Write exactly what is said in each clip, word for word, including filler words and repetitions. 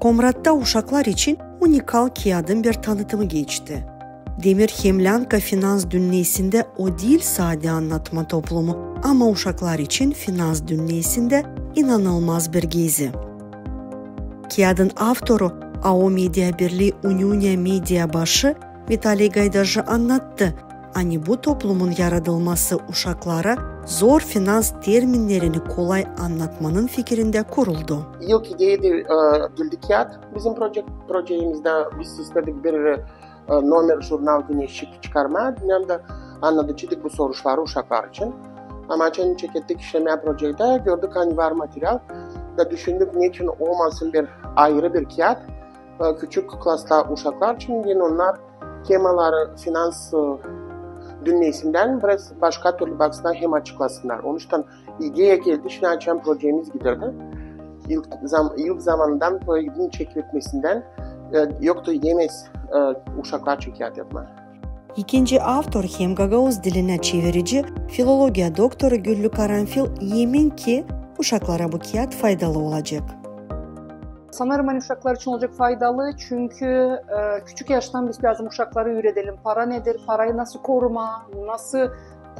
Komratta uşaklar için unikal kiyadın bir tanıtımı geçti. Demir hem länka finans dünnesindä o diil sade annatma toplumu, ama uşaklar için finans dünnesindä inanılmaz bir gezi. Kiyadın avtoru, A O Media Birlii Uniunia Media başı Vitaliy Gaydaji annattı, ani bu toplumun yaradılması uşaklara zor finans terminnerini kolay annatmanın fikirindä kuruldu. İlk ideya geldi kiyat bizim proje-, projemizdä. Biz istedik bir e, nomer jurnal Güneşçik çıkarmaa. Dünnedä annadıcıydık bu soruşları uşaklar için. Ama açan çekettik işlemää projekttä, gördük, ani var material. Da düşündük, neçin olmasın bir ayırı bir kiyat, e, küçük klasta uşaklar için, deyni onnar temaları finans e, dünnesindän biraz başka türlü baksınnar hem açıklasınnar. Onuştan ideya geldi, şindi açan projemiz giderdi. İlk, zam, ilk zamandan proektin çeketmesindän e, yoktu demez e, uşaklar için kiyat yapmaa. İkinci avtor hem gagauz dilinä çevirici, filologiya doktoru Güllü Karanfil emin, ki uşaklara bu kiyat faydalı olacek. Sanêrım, ani uşaklar için olacek faydalı, çünkü e, küçük yaştan biz lääzım uşakları üüredelim. Para nedir, parayı nasıl korumaa, nasıl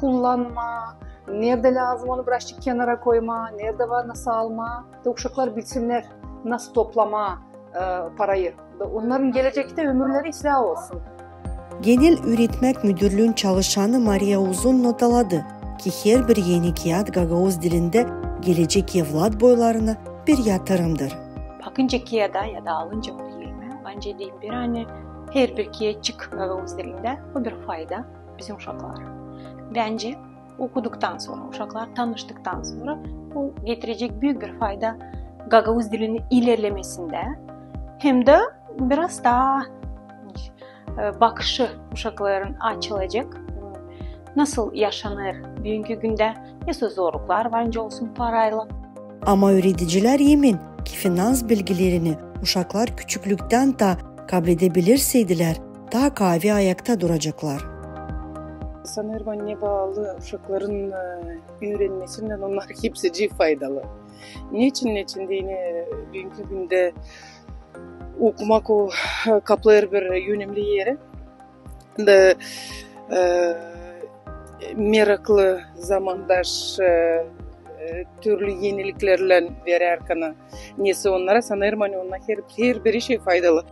kullanmaa, neredä lääzım onu birazçık kenara koymaa, neredä var nasıl almaa. Da uşaklar bilsinnär nasıl toplamaa e, parayı. Da onnarın gelecektä ömürleri islää olsun. Genel üüretmäk müdürlüün çalışanı Mariya Uzun notaladı, ki herbir eni kiyat gagauz dilindä gelecek evlat boylarına bir yatırımdır. Bakınca kiyada ya da alınca o filmi, bence deyim bir, ani herbir kiyatçık gagauz dilindä o bir fayda bizim uşaklara. Bence okuduktan sora, uşaklar tanıştıktan sora, bu getirecek büük bir fayda gagauz dilinin ilerlemesindä. Hem dä biraz taa e, bakışı uşakların açılacek. Nasıl yaşanêr büünkü gündä, nasıl zorluklar var, nicä olsun paraylan. Ama üüredicilär emin, ki finans bilgilerini uşaklar küçüklüktän taa kabledebilirseydilär, taa kaavi ayakta duraceklar. Sanêrım, ani baalı uşakların e, üürenmesindän onnar hepsicii faydalı. Neçin, neçin deyni büünkü gündä okumak o kaplêêr bir önemli eri. Da e, meraklı zamandaş e, e, türlü eniliklerlän verärkän nesä onnara, sanêrım, ani onnar her, herbiri şey faydalı.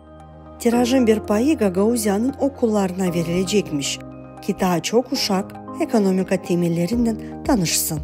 Tirajın bir payı Gagauziyanın okullarına verilecekmiş, ki taa çok uşak ekonomika temellerindän tanışsın.